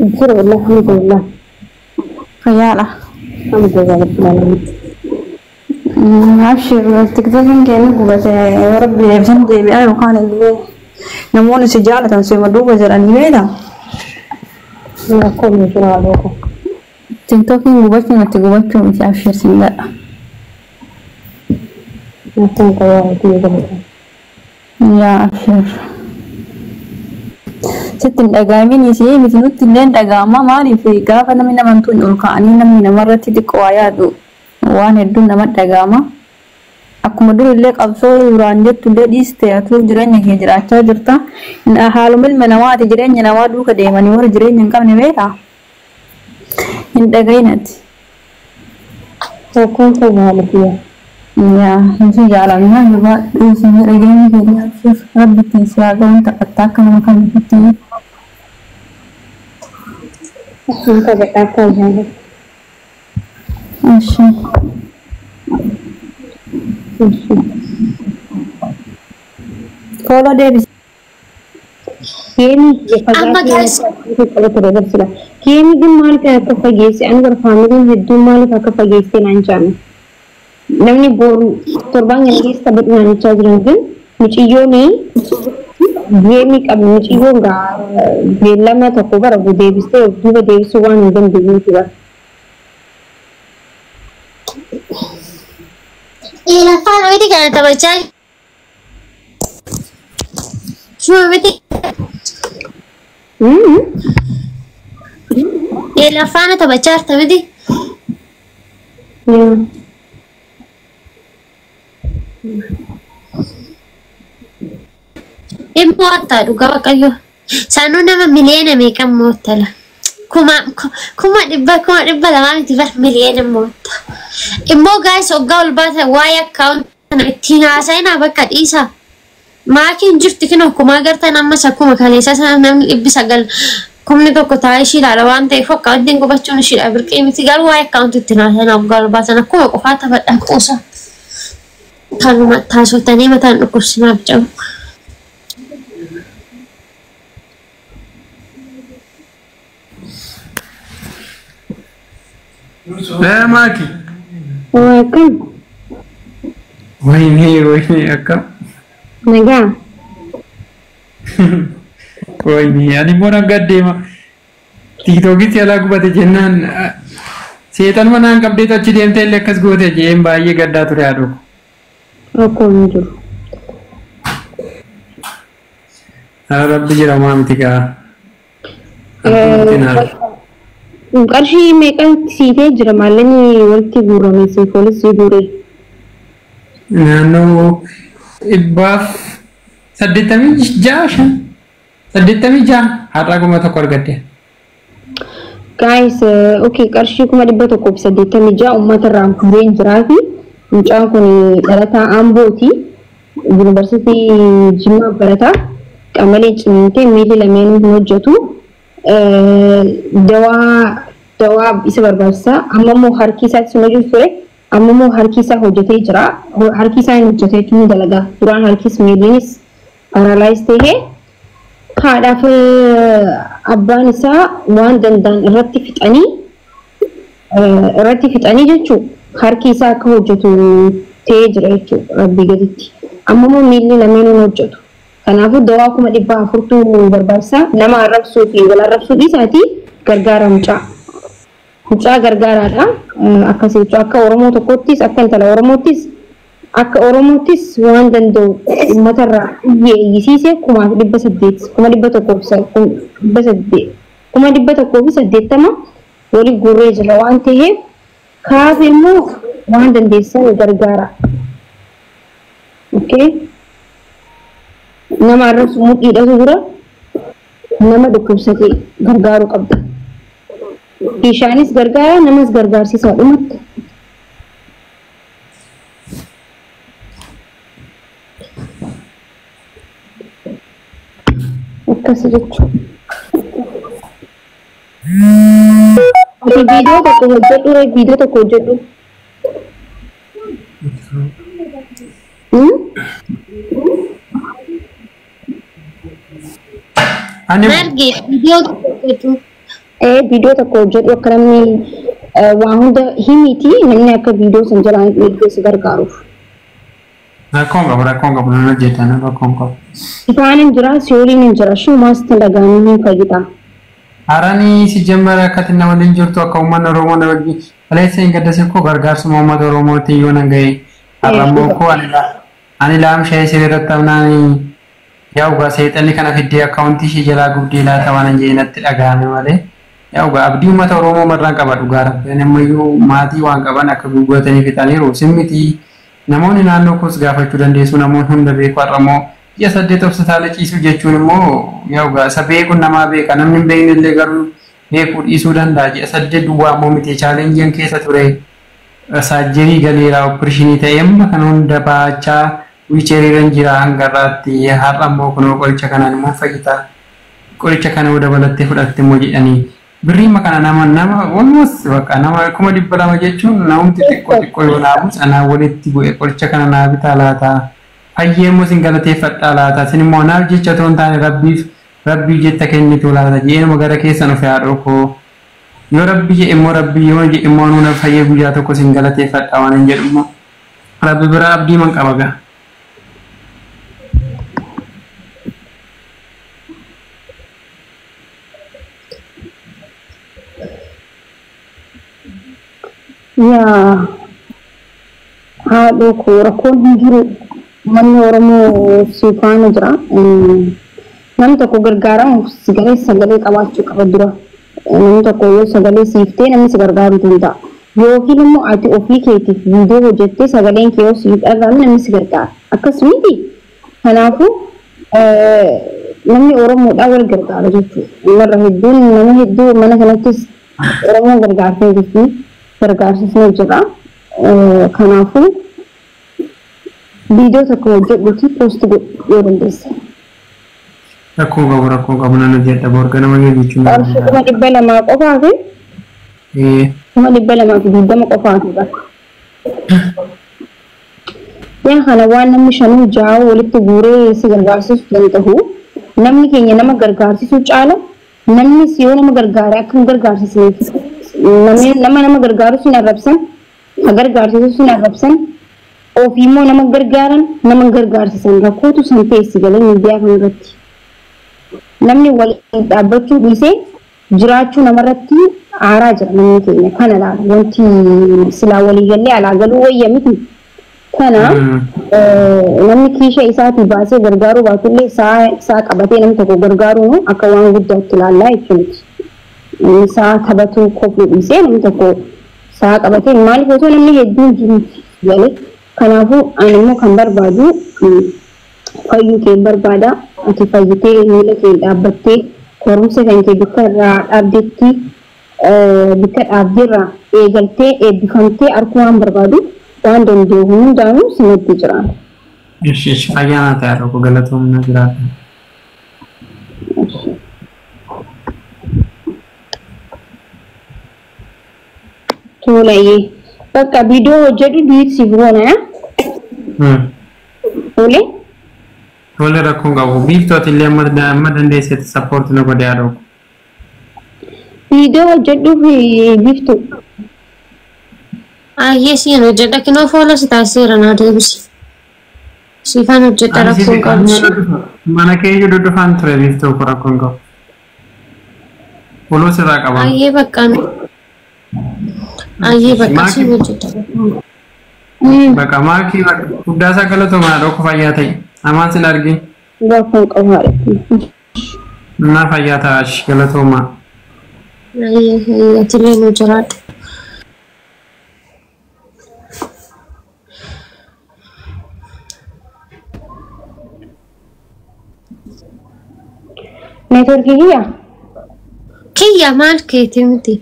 Jira wallahi, alhamdulillah. Fayyaadha. Alhamdulillah rabbil alamin. Abshir, TikTokiin keenya gubate, rabbi deebisan deebi'aa yookaan illee namoonni si jaalatan si duuba jedhanii beektaa? Rakkoon hin jiru haadha koo. TikTokiin gubachuu natti gubachuu miti, abshir siin jedha. Rakkoon qabaa hojii galata. Yaa abshir. Sitti hin dhaga'amin, isii miti nutti illee hin dhaga'ama. Maaliif gaafa namni namantuun ol ka'anii namni namarratti xiqqoo waa yaadu waan hedduun nama dhaga'ama. Akkuma dur illee qabsoo duraan jettu illee dhiiste, atuu jireenya kee jiraachaa jirta. Haaluma ilma namaati, jireenya namaa duuka deemanii warra jireenya hin qabne beekaa? Hin dhaga'inati. Rakkoon qabaa haadha kiyya. Yaa nuti jaalanna jabaadhu isin dhageenya keenya, abshir, rabbi ittiin si haa ga'uun taphattaa akka nama kamiitti. Hin qabadha akka ajaa'iba. Ishi. Kooloo deebisi. Geemii Amma guys qabatu dabarsila. Geemii kun maaliif akka fageesse, ani bara faamiliin hedduun maaliif akka fageesse naan jaanne. Namni boru torban kana keessa taphatu naannichaa jiran kun mucayyoon geemii qabdi, mucayyoon beellama tokko bara deebistee of duuba deebisuu waan hin dandeenyeef bara. Afaan miti kana taphachaa shuma miti afaan taphachaa jirta miti. Yaa. Immoo hattaa dhugaa waaqayyo. Saanuu nama miliyoona meeqan moottala? 100,000, 200,000 miti bar, miliyoona mootta. Immoo guys, hoggaa ol baatan waa'ee akkaawuntii kana ittiin haasa'inaa, bakka dhiisaa. Maakiin jirti kin akkuma agartan, ammas akkuma kaleessa sana namni 900 1,000 taa'ee ishii ilaala waan ta'eef akkaawuntiin gubachuun ishiidha birqii miti, garuu waa'ee akkaawuntii ittiin haasa'inaa hoggaa ol baatan, akkuma qofaa taphadhaa quusa. Kanuma taasotanii mataan dhukkubsinaaf cabu. Maaki. Waa akkam? Wayinee wayinee, akkam? Nagaa. Wayinee, ani immoo nan gaddeema. TikTokitti alaa gubate jennaan seexanuma naan qabdeetu achi deemtee illee akkas goote jeen baay'ee gaddaa ture haadha koo. Rakkoon hin jiru. Rabbi jira, maa miti gaa. Qarshii meeqa siitee jira maallaqni walitti guurame, si poolisii guure? Naannoo 186, 5, 86 har'aa 1000 argadde. Guys, okay, qarshii 186,000 uummata irraan fuudheen jiraa fi mucaan kun dhalataa Ambooti. Yuunivarsiitii Jimmaa barataa. Qamalee cimintee miilli lameenuu hin hojjetu. Dawaa isa barbaachisa. Amma immoo harki isaatti sun hojjetu ture. Amma immoo harki isaa hojjetee jira. Harki isaa hin hojjetee ni dalagaa. Duraan harkis miillinis paralyze ta'ee haadhaaf abbaan isaa waan danda'an irratti fixanii jechuun harki isaa akka hojjetu ta'ee jira jechuudha rabbii gaditti. Amma immoo miilli lameen hin hojjetu. Kanaafuu dawaa 400,000tu barbaachisa. Nama arrabsuu fi wal arrabsuu dhiisaatii gargaara mucaa. Mucaa gargaaraadha. Akkas jechuudha. Akka Oromoo tokkottis, akka intala Oromoottis, akka Oromoottis waan danda'u uummatarraa iyyee iyyisiise 800,000, 1,108, 180,000 waliif guurree jira waan ta'eef kaaf immoo waan dandeessan gargaara. Okay? Nama arrabsu mudhiidhatu jira. Nama dhukkubsate gargaaruu qabda. Bishaanis gargaara, namas gargaarsisaa dhumatti. Akkas jechuudha. Ati viidiyoo tokko hojjedhu, viidiyoo tokko hojjedhu. Ani Marge, viidiyoo tokko hojjedhu. Viidiyoo tokko hojjedhu akka namni waa hunda himiti namni akka viidiyoo san jalaan eeggee si gargaaruuf. Rakkoon qabu rakkoon qabu nan hojjetan rakkoon qabu. Ifaan hin jira, si'ooliin hin jira, shumaas itti dhaga'amee hin fayyada. Harani si jemmara akkati na waliin jirtu akka uummanni Oromoo na wajjin kaleessa hin gaddase koo gargaarsuma uummata Oromootiin yoo nan ga'e har'ammoo koo ani laamsha'ee sirriirratti amnaan yaa ugaa seexanni kana fiddee akkaawuntii ishee jalaa gubdee laata waan hin jedhe natti dhaga'ame malee yaa ugaa abdii uummata Oromoo marraan qaba dhugaa rabbi ammayyuu maatii waan qaban akka guggatanii fixaniiru simmiti namoonni naannoo koos gaafachuu dandeessu namoonni hunda beeku har'ammoo ji'a 8 hospitaala ciisuu jechuun immoo yaa ugaa isa beekuun namaa beeka namni hin beekne illee garuu beekuu dhiisuu danda'a ji'a 8 duwwaa immoo miti chaalenjiin keessa ture saajjerii galeera opereeshinii ta'e amma kan hunda baachaa wiicheeriirra jira hanga irraatti har'a immoo kunoo qoricha kanaan immoo fayyita qoricha kana yoo dabalattee fudhatte immoo jedhanii birriima kana nama nama almost bakka nama 200,000 jechuun namumti xiqqoo xiqqoo yoo naamus anaa walitti bu'e qoricha kana naa bitaa laata fayyee immoo sin galateeffadhaa laata sin immoo naaf jecha otoo hin taane rabbiif rabbii jetta kennitu laata jedhee gara keessan ofi haadhoo koo yoo rabbi jedhe immoo rabbi yoo jedhe immoo nuuna fayyee guyyaa tokko sin galateeffadhaa waan hin jedhu immoo rabbi biraa abdii man qaba gaa. Yaa haadhoo koo rakkoon hin jiru manni Oromoo si faana jira. Namni tokko gargaaramuuf sagalee sagalee qabaachuu qaba dura. Namni tokko yoo sagalee siiftee namni si gargaaruu danda'a. Yookiin immoo ati ofii keetiif viidiyoo hojjettee sagaleen kee yoo siif dhaga'ame namni si gargaara. Akkas miti. Kanaafuu namni Oromoodhaa wal gargaara jechuudha. Warra hedduun nama hedduu mana kanattis Oromoo gargaartee jirti. Gargaarsisnee jira. Kanaafuu viidiyoo tokko hojjedhuuti poost godhu yoo dandeesse. Rakkoo qabu rakkoo qabu nan hojjedha borga nama jechuun. Qarshii 200,000 qofaa fi 220,000 qofaa fi bakka. Yaa kana waan namni 5 6 walitti guuree si gargaarsisuu danda'u namni keenya nama gargaarsisuu caala namni si yoo nama gargaare akka hin gargaarsisneef nama nama gargaaru sun arrabsan gargaarsisu sun arrabsan ofii immoo nama gargaaran nama gargaarsisan rakkootu san teessi galee miidiyaa kanarratti. Namni waliin dhaabbachuu dhiisee jiraachuu namarratti aaraa jira namni keenya kana laala wanti silaa walii gallee alaa galuu wayya miti. Kana namni kiisha isaatii baasee gargaaruu baatullee isaa qabatee namni tokko gargaaruun akka waan guddaatti ilaallaa jechuudha. Isaa taphatu kophee dhiisee namni tokko isaa qabatee maaliif osoo namni hedduun jiru galee kanaafuu ani immoo kan barbaadu fayyuu kee barbaada ati fayyitee miila kee dhaabbattee qorumsa kan kee bikka irraa dhaabdetti bikka dhaabdeerraa eegaltee eebbifamtee arguu waan barbaadu waan danda'u hundaanuu sinatti jira. Ishi fayyaa ta'e tokko galatoomna jiraata. Tolee bakka viidiyoo hojjedhu duwit siif goona. Tolee. Tole rakkoon qabu biiftooti illee amma dandeessetti sappoorti na godhe haadha. Viidiyoo hojjedhuuf biiftu. Ayyee siin hojjedha kinoo fuula si taasiseera naa deebisi. Siifaan hojjedha rakkoon qabu. Mana kee iyyuu dudufaan ture biiftuu koo rakkoon qabu. Fuuloo sirraa qaba. Ayyee bakka ayyee bakka siin hojjedha. Bakka maakii guddaa galatoomaa haadha koo fayyaa ta'e. Amaan sin argin. Rakkoon qabu haadha. Na fayyaa ta'a galatoomaa. Ayyee ayyee atilee nu jiraadhu. Neetworkii kiyya? Kiyya maal keeti miti?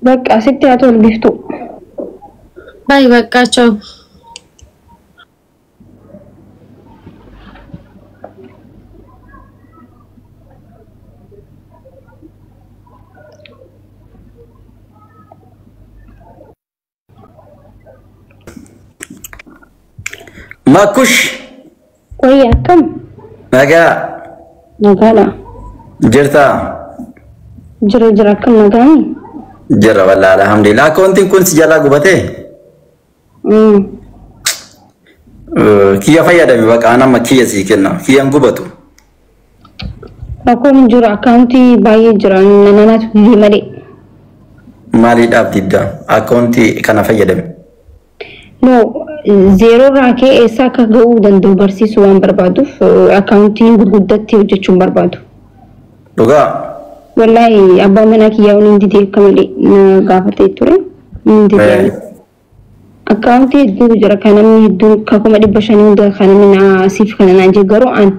Bakka asitti haa tolu biftu. Baay'ee bakka choo. Makush. Wayya akkam? Nagaa. Nagaadha. Jirtaa? Jira jira, akkam nagaani? Jira wallaahi, alhamdulillah. Akkaawuntiin kun si jalaa gubatee? Kiyya fayyadami, baqa nama kiyya sii kenna. Kiyyan gubatu. Rakkoon hin jiru, akkaawuntii baay'ee jira, nanaatu didee malee. Maaliidhaaf didda? Akkaawuntii kana fayyadami. No, zero irraa ka'ee eessa akka ga'uu danda'u barsiisuu waan barbaaduuf akkaawuntiin gurguddatti hojjechuu hin barbaadu. Dhugaa? Wallaahi, abbaan manaa kiyyaa hin didee, akka malee na gaafatee ture. Hin didee. Akkaawuntii hedduu jira kan namni hedduun kan 500,000 hunda kan namni na siif kana naan jedhu, garuu an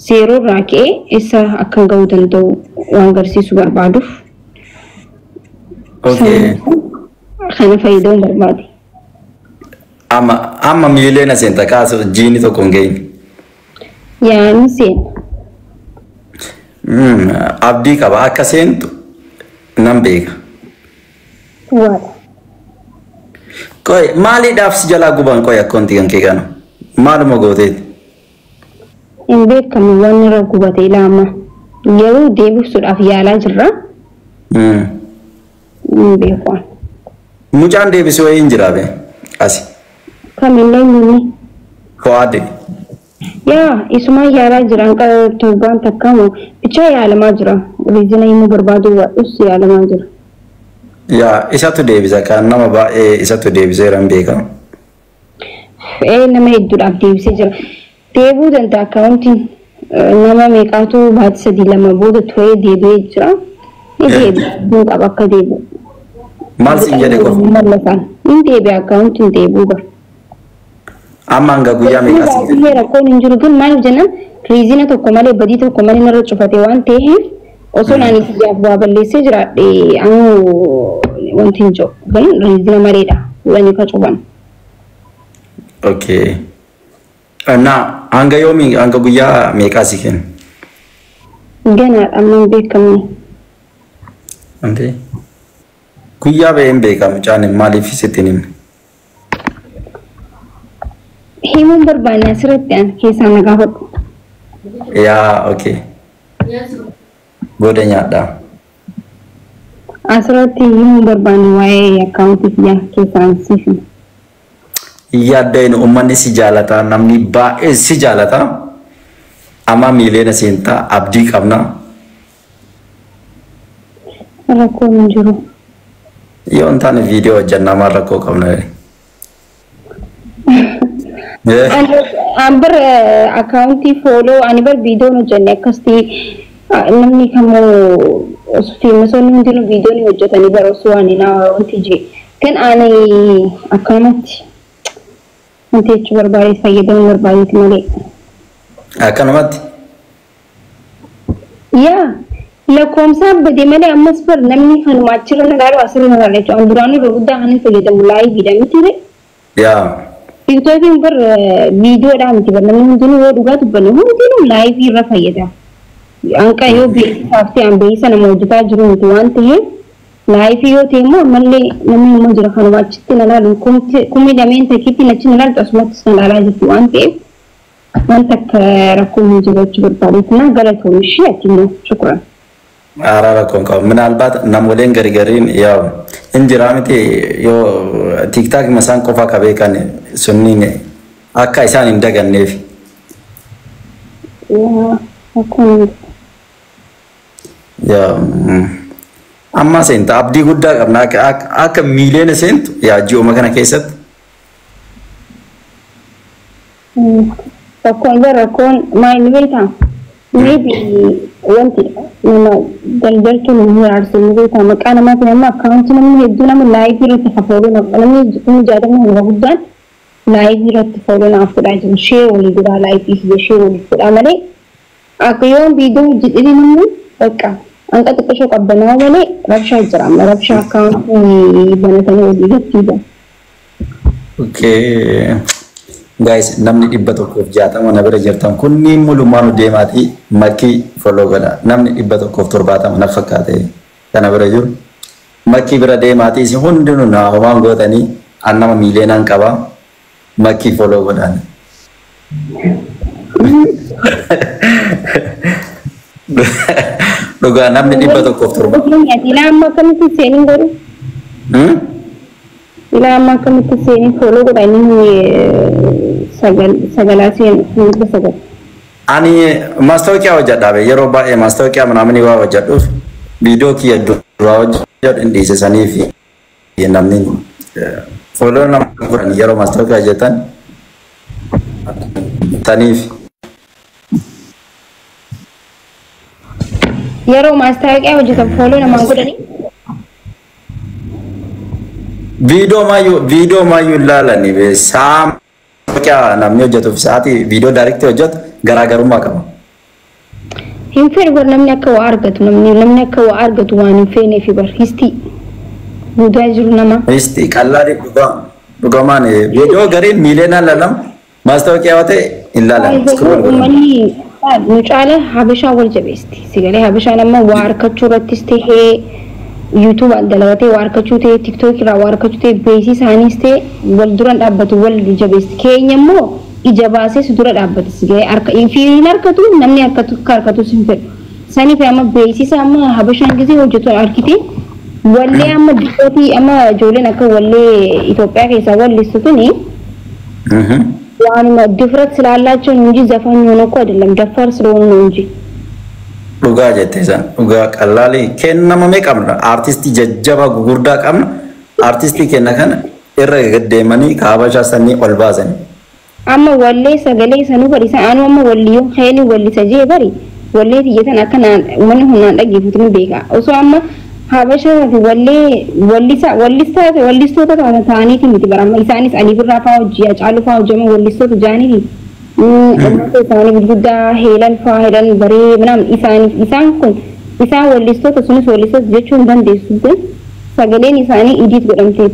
zero irraa ka'ee eessa akka ga'uu danda'u waan barsiisuu barbaaduuf kana fayyadamuu barbaade. Amma amma miiliyoona seenta kaasu jiini tokko hin geenye. Yaani seena. Abdii qaba, akka seentu nan beeka. Waadha. Qoy, maaliidhaaf si jalaa guban? Qoy, akkaawuntii kan kee kana? Maaluma gooteeti? Hin beekamu waan irra gubate ilaama. Yeroo deebisuudhaaf yaalaa jirra. Hin beeku. Mucaan deebisuu wayii hin jiraa be? Asi. Kamillee nuni. Fo'aade. Yaa, isumaan yaalaa jira, hanqa torbaan takkamu bichaa yaalamaa jira. Reason himuu barbaadu waadhus yaalamaa jira. Yaa, isatu deebisa, kan nama baay'ee isatu deebiseera, hin beeka. Ee, nama hedduudhaaf deebisee jira. Deebuu danda'a akkaawuntiin, nama meeqaatu baatii 3 2 booda turee deebi'ee jira. Ni deebi'a, hin qaba akka deebi'u. Maal siin jedhe qofa? Mallasaan hin deebi'a, akkaawuntiin deebi'uu bara. Amma hanga guyyaa meeqaa siin jedhe? Baay'ee rakkoon hin jiru, ግን maaliif jennaan reason tokko malee, badii tokko malee narra cufate waan ta'eef, osoo ani kiyyaaf waa balleessee jiraadhe anuu wanti hin jiru, ግን reason maleedha fuudhanii ka cufan. Okay. Na hanga yoomii, hanga guyyaa meeqaa si kenna? Ganaadha, amma hin beekamne. Ante guyyaa ba'ee hin beeka mucaan, maaliif sitti hin himne? Himuun barbaanne asirratti, an keessaa na gaafadhu. Yaa, okay. Booda nyaadhaa. Asirratti himuun barbaanne, waa'ee akkaawuntii kiyyaa keessaan siif hima. Yaaddeen uummanni si jaalata, namni baay'ee si jaalata. Amma miiliyoona seentaa, abdii qabna. Rakkoon hin jiru. Yoo hin taane viidiyoo hojjannaa, maal rakkoo qabna? An bar akkaawuntii follow, ani bar viidiyoon hojjenne akkasitti namni kamuu fiilmisoonni hundinuu viidiyoo ni hojjetanii bara osoo ani na wanti jee. Kan ani akkanumatti wanti jechuu barbaade fayyadamuu barbaadeeti malee. Akkanumatti. Yaa, lakkoomsaan badee malee, ammas bar namni kanuma achirra na ilaalu asirra na ilaala jechuudha. Duraanuu irra guddaa kan inni fayyadamu liveiidha miti. Yaa. TikTokiin bar viidiyoodhaa miti bar, namni hundinuu yoo dhugaa dubbanne hundinuu live irra fayyadama. Hanqa yoo beeksisaaf ta'e, an beeksisa nama hojjetaa jiru miti waan ta'eef, live yoo ta'e immoo ammallee namni immoo jira kanuma achitti na ilaalu, 2000 takkiitti achi na ilaaltu, asumattis na ilaalaa jirti waan ta'eef, wanta akka rakkoo hin jiru jechuu barbaadeetti. Na galatoom ishee, ati immoo shukran. Aaraa, rakkoon qabu. Minaalbaat namoleen gargariin yaa hin jiraa miti, yoo TikTok masaan qofa qabee kan sunniin akka isaan hin daganneef. Yaa, rakkoon hin jiru. Yaa, amma seenta, abdii guddaa qabna akka miiliyoona seentu, yaa, ji'uma kana keessatti. Rakkoon bara rakkoon maal ni beektaa? Maybe wanti nama daldaltuun nu hiraarsu ni beektaa, maqaa namaatiin amma akkaawuntii namni hedduu nama live irratti follow, namni 60,000 hanga guddaan live irratti follow naaf godhaa jiru. Share walii godhaa, live kiyya share walii godhaa malee, akka yoon viidiyoo hojjedhee namni bakka hanqa xiqqishoo qabbanaa malee, rabshaa jira amma, rabshaa akkaawuntii banatanii walii gatti. Okay. Guys, namni 160 na bira jirtan kunniin mulumaanu deemaatii makkii follow godha. Namni 170 na fakkaate kana bira jiru. Makkii bira deemaatii isin hundinuu na homaan gootanii, an nama miiliyoonaan qaba. Makkii follow godhaan. Dhugaa namni 107. Ilaa amma akkamitti seeniin godhu? Ilaa amma akkamitti seeniin follow godha inni sagalaa seen 9. Ani maastaawoqiyaa hojjedha be yeroo baay'ee maastaawoqiyaa ምናምን waa hojjedhuuf viidiyoo kiyya duraa hojjedhu hin dhiisisanii fi namni follow nama godhan yeroo maastaawoqiyaa hojjetan taniif. Yeroo maastaawoqiyaa hojjetan follow namaa godhanii? Viidiyoo maayyuu ilaalani be saa maastaawoqiyaa namni hojjetuuf sa'aatii viidiyoo daayirektii hojjetu garaagarummaa qaba. Hin fedhu bar namni akka waa argatu namni akka waa argatu waan hin feeneef bar histii guutaa jiru nama. Histii qallaadhi dhugaa dhugamaan viidiyoo gariin miiliyoonaan laalama maastaawoqiyaa yoo ta'e hin laalan. Uummanni nu caala Habashaa wal jabeesti. Sigalee Habashaan amma waa harkachuu irrattis ta'ee YouTube dalagatee waa harkachuu ta'ee TikTok irraa waa harkachuu ta'ee beeksisa isaaniis ta'ee wal duran dhaabbatu wal jabeesti. Keenya immoo ija baasees dura dhaabbate sigalee harka hin harkatu namni harkatu akka harkatus hin fedhu. Saniif amma beeksisa amma Habashaan gisee hojjetu harkite wallee amma dikkootii amma ijoolleen akka wallee Itoophiyaa keessaa wallistu tuni waanuma ድፍረት ስላላቸው ነው እንጂ ዘፋኝ ሆኖ እኮ አይደለም፣ ደፋር ስለሆኑ ነው እንጂ። Dhugaa jettee isaan dhugaa qallaalii kennamame qabna artistii jajjabaa gugurdaa qabna artistii kenna kana irra deddeemanii kaabashaa sanii ol baasanii. Amma wallee sagalee sanuu bari isaan anu amma walliyyoo heeli wallisa jee bari wallee tiyyatan akka naan uummanni humnaan dhaggeeffatu ni beeka. Osoo amma Habashaa fi wallee wallisa wallistaa wallistoota ta'aniiti miti bara amma isaanis Alii Birraa fa'aa hojii Hacaaluu fa'aa hojii amma wallistoota jaaniiti. Uummata isaanii gurguddaa Heelan fa'aa Heelan baree ምናምን isaaniif isaan kun isaan wallistoota sunis wallistoota jechuu hin dandeessu kun sagaleen isaanii edit godhamtee.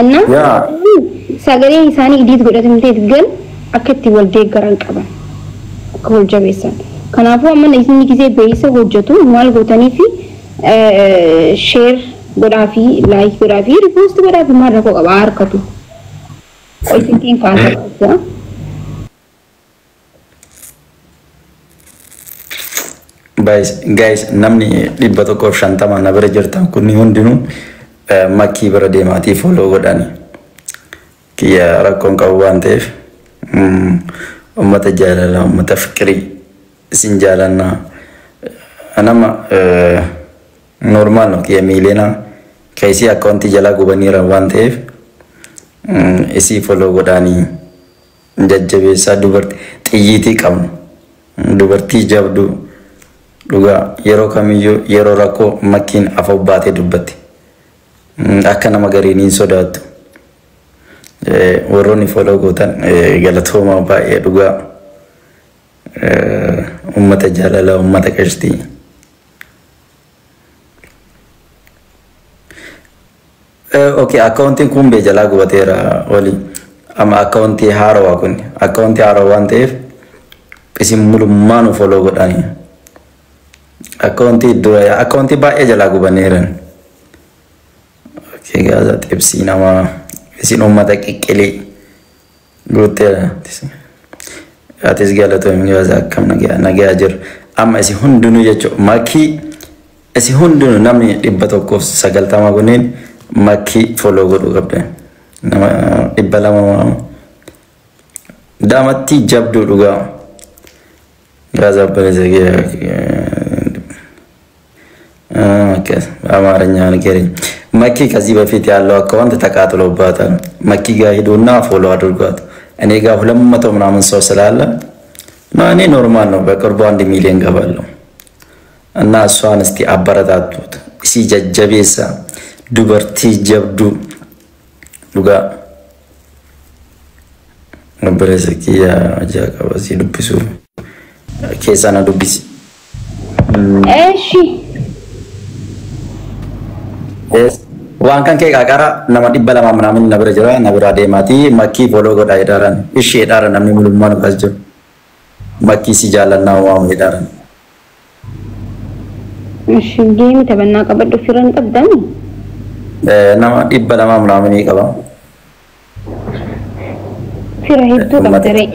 እና sagaleen isaanii edit godhatamteet gan akka itti wal deeggaran qaban akka wal jabeessan. Kanaafuu amma inni gisee beeksisa hojjetu maal gootanii fi share godhaa fi like godhaa fi repost godhaa fi maal rakkoo qaba harkatu. Qoyittiin faasa. Guys namni 150 na bira jirtan kunni hundinuu makkii bira deemaatii follow godhani. Kiyya rakkoon qabu waan ta'eef uummata jaalalaa uummata fiqirii isin jaalannaa nama normal no kiyya miiliyoona keessi akkaawuntii jalaa gubaniira waan ta'eef isii follow godhanii jajjabeessaa dubartii xiyyiitii qabnu dubartii jabduu dhugaa yeroo kamiyyuu yeroo rakkoo makkiin afoo baatee dubbatti akka nama gariin hin sodaattu. Warroonni follow gootan galatooma baay'ee dhugaa uummata jaalalaa uummata qashtii. Okay, akkaawuntiin kun bee jalaa gubateera oli. Amma akkaawuntii haarawaa kun akkaawuntii haarawaa waan ta'eef isin mulummaanuu follow godhanii. Akkaawuntii dura akkaawuntii baay'ee jalaa gubaneeran. Okay, gaaza xibsii namaa isin uummata qiqqilii guutteera. Atis galatoomi gaaza akkam nagaa jiru. Amma isin hundinuu jechuudha makkii isin hundinuu namni 190 kunneen makkii follow godhuu qabdan. Nama 200 daamatti jabduu dhugaa. Gaaza obboleessa አማርኛ ንገረኝ። መኪ ከዚህ በፊት ያለው አካውንት ተቃጥሎባታል። መኪ ጋር ሂዱና follow አድርጓት። እኔ ጋር 200 ምናምን ሰው ስላለ ነው እኔ normal ነው። በቅርቡ 1 ሚሊዮን ገባለሁ እና እሷን እስቲ አበረታቱት። isii jajjabeessaa dubartii jabduu dhugaa obboleessa kiyya hojii qaba si dubbisuu keessaa na dubbisi. እሺ Waan kan kee qaqara nama 200 ምናምን na bira jira na bira deemaatii makkii follow godhaa jedhaaran ishee jedhaaran namni mulummaan as jiru makkii si jaallannaa waamu jedhaaran. እሺ game taphannaa qabadhu firan qabdani Nama 200 ምናምን qaba. Fira hedduu qabda ree.